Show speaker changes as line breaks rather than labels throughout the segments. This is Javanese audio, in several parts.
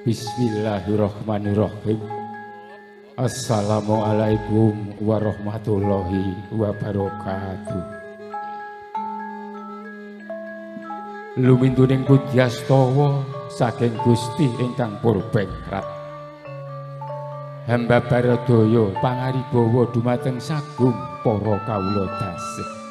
Bismillahirrahmanirrahim. Assalamualaikum warahmatullahi wabarakatuh. Lumintuning pudyastawa saking Gusti ingkang purbengkrat. Hamba baradaya pangaribawa dumateng sagung para kawula dasih.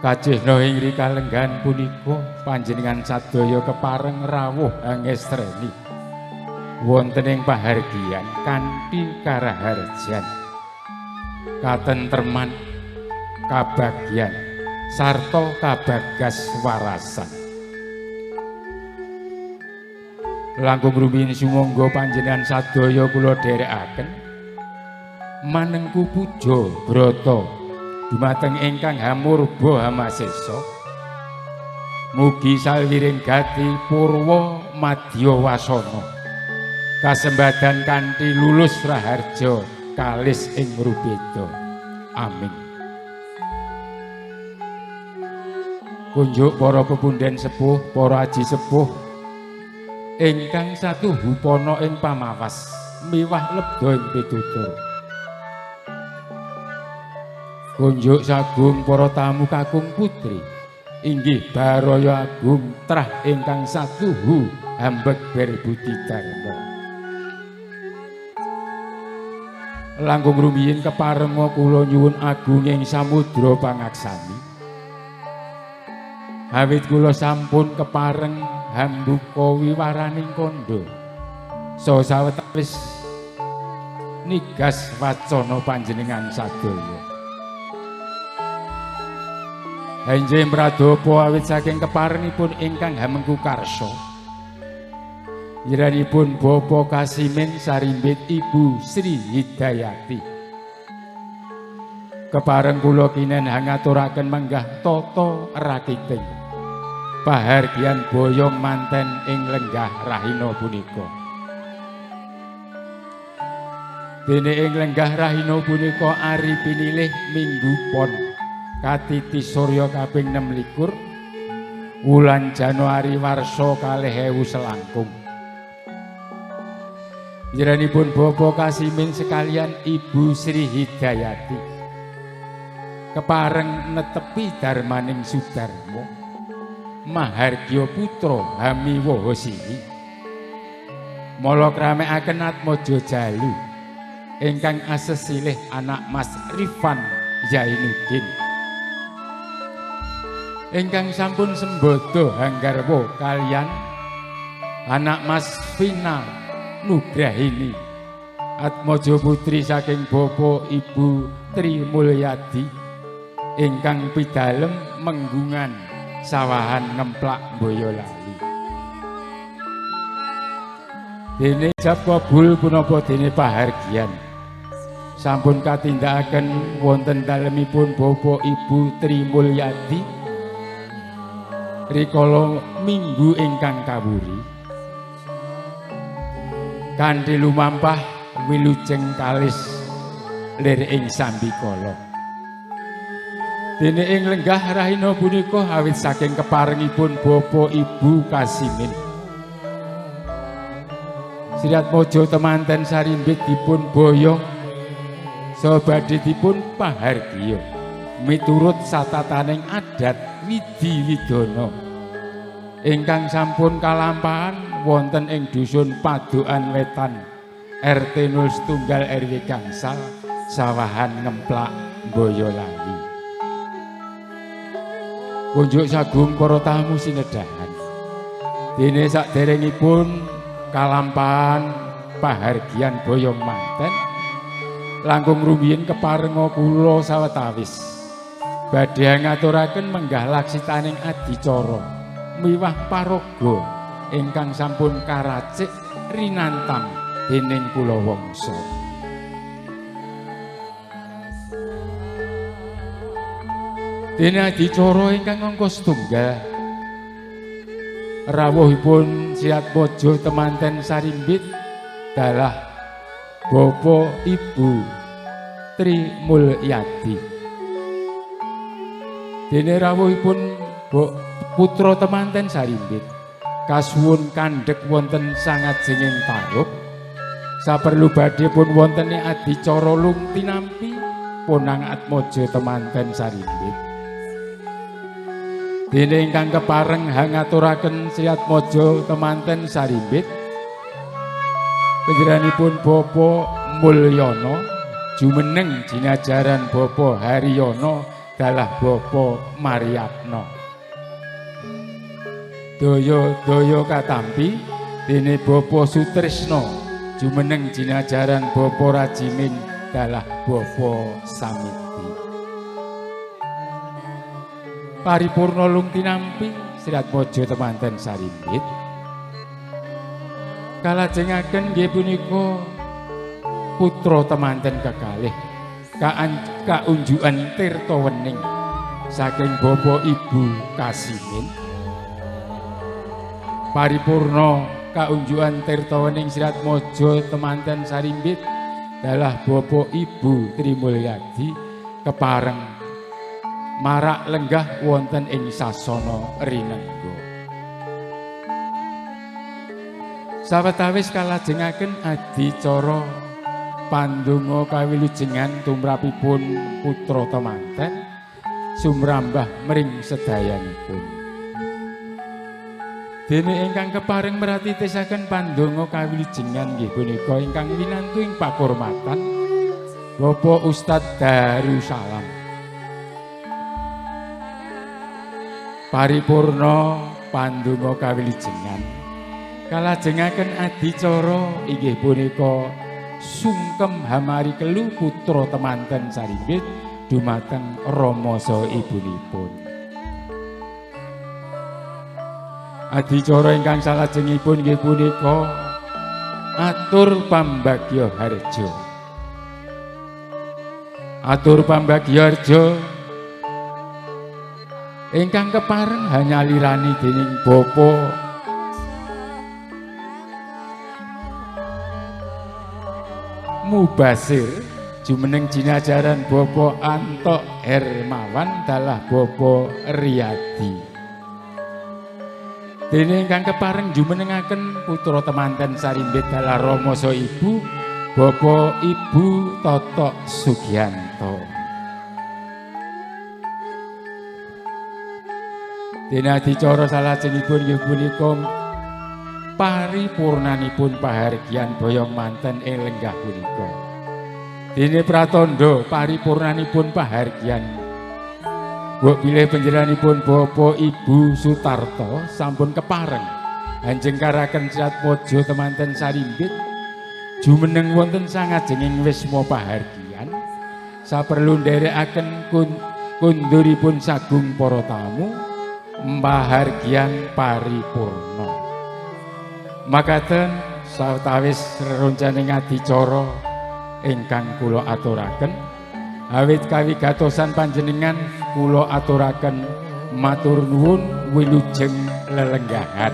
Kajihna ing rikalenggan punika panjenengan sadaya kepareng rawuh angestreni wonten ing pahargyan kanthi karaharjan, katentreman, kabagyan sarta kabagas warasan. Langkung rumiyin sumangga panjenengan sadaya kula dherekaken manengku puja brata dumateng ingkang hamurba hamasesa. Mugi salwiring gati purwa madya wasana kasembadan kanthi lulus raharja kalis ing rubeda. Amin. Kunjuk para pepunden sepuh, para aji sepuh ingkang satuhu pana ing pamawas miwah lebda ing pitutur. Kunjuk sagung para tamu kakung putri inggih baraya agung trah ingkang satuhu ambek berbudi dharma. Langkung rumiyin keparenga kula nyuwun agunging samudra pangaksami. Awit kula sampun kepareng hambuka wiwaraning kandha saha sawetawis nigas wacana panjenengan sadaya. Enjing pradapa awit saking keparengipun ingkang hamengku karsa. Yiranipun Bapak Kasimin sarimbit Ibu Sri Hidayati. Kepareng kula kinen hangaturaken menggah tata rakiting pahargyan boyong manten ing lenggah rahina punika. Dene ing lenggah rahina punika ari pinilih Minggu Pon katiti surya kaping 26 wulan Januari warsa 2000 selangkung. Jiranipun Bapak Kasimin sekalian Ibu Sri Hidayati kepareng netepi darmaning sudarma mahargya putra hamiwaha siwi mala kramekaken atmaja jalu ingkang asesilih anak Mas Rifan Zainuddin ingkang sampun sembodo hanggarwa kalian anak Mas Vina Nugrahini atmaja putri saking Bapak Ibu Tri Mulyadi ingkang pidalem Menggungan Sawahan Ngemplak Boyolali. Dene ijab kabul punapa dene pahargyan sampun katindakaken wonten dalemipun Bapak Ibu Tri Mulyadi rikala minggu ingkang kawuri kanthi lumampah wilujeng kalis lir ing sambikala. Dene ing lenggah rahina punika awit saking keparengipun Bapak Ibu Kasimin Sriatmaja temanten sarimbit dipun boyong saha badhe dipun pahargya miturut satataning adat widi widana ingkang sampun kalampahan wonten ing dusun Padukan Wetan RT 0 setunggal RW Gangsal Sawahan Ngemplak Boyolali. Kunjuk sagung para tamu sinedahan. Dene saderengipun kalampahan pahargyan boyong manten langkung rumiyin keparenga kula sawetawis badhe ngaturaken menggah laksitaning adicara miwah paraga ingkang sampun karacik rinantam dening kula wangsa. Dene adicara ingkang angka setunggal rawuhipun Sriatmaja temanten sarimbit dalah Bapak Ibu Tri Mulyadi. Dene rawuhipun putra temanten sarimbit Kasuwun kandhek wonten sangajenging tarub. Saperlu badhe pun wontene adicara lung tinampi Ponang Atmaja temanten Sarimbit. Dene ingkang kepareng hangaturaken Sri Atmaja temanten Sarimbit panjenenganipun Bapak Mulyono jumeneng jinajaran Bapak Haryono dalah Bapak Mariatno. Daya-daya katampi dene Bapak Sutrisno jumeneng jinajaran Bapak Rajimin dalah Bapak Samiti. Paripurna lung tinampi Sri Atmaja temanten Sarimbit. Kalajengaken nggih punika putra temanten kekalih kaunjukan Tirta Wening saking Bapak Ibu Kasimin. Paripurna kaunjukan Tirta Wening Sri Atmaja temanten Sarimbit dalah Bapak Ibu Trimulyadi kepareng marak lenggah wonten ing sasana rinengga. Sawetawis kalajengaken adicara pandonga kawilujengan tumrapipun putra temanten sumrambah mring sedayanipun. Dene ingkang kepareng meratitisaken pandonga kawilujengan nggih punika ingkang winantu ing pakurmatan Bapak Ustadz Darussalam. Paripurna pandonga kawilujengan. Kalajengaken adicara inggih punika sungkem hamari kelu putra temanten Sarimbit dumateng rama saha ibunipun. Adicara ingkang salajengipun nggih punika atur pambagya harja. Atur pambagya harja ingkang kepareng hanyalirani dening Bapak Mubasir jumeneng jinajaran Bapak Antok Hermawan dalah Bapak Riyadi. Dene ingkang kepareng jumenengaken putra temanten Sarimbit dalah rama saha ibu Bapak Ibu Totok Sugianto. Dene adicara salajengipun nggih punika paripurnanipun pahargyan boyong manten ing lenggah punika. Dene pratandha paripurnanipun pahargyan mbok bilih panjenenganipun Bapak Ibu Sutarto sampun kepareng hanjengkaraken Sri Atmaja temanten Sarimbit jumeneng wonten sangajenging wisma pahargyan saperlu nderekaken kunduripun sagung para tamu pahargyan paripurna. Makaten sawetawis reroncane adicara ingkang kula aturaken awit kawigatosan panjenengan kula aturaken matur nuwun wilujeng lelenggahan.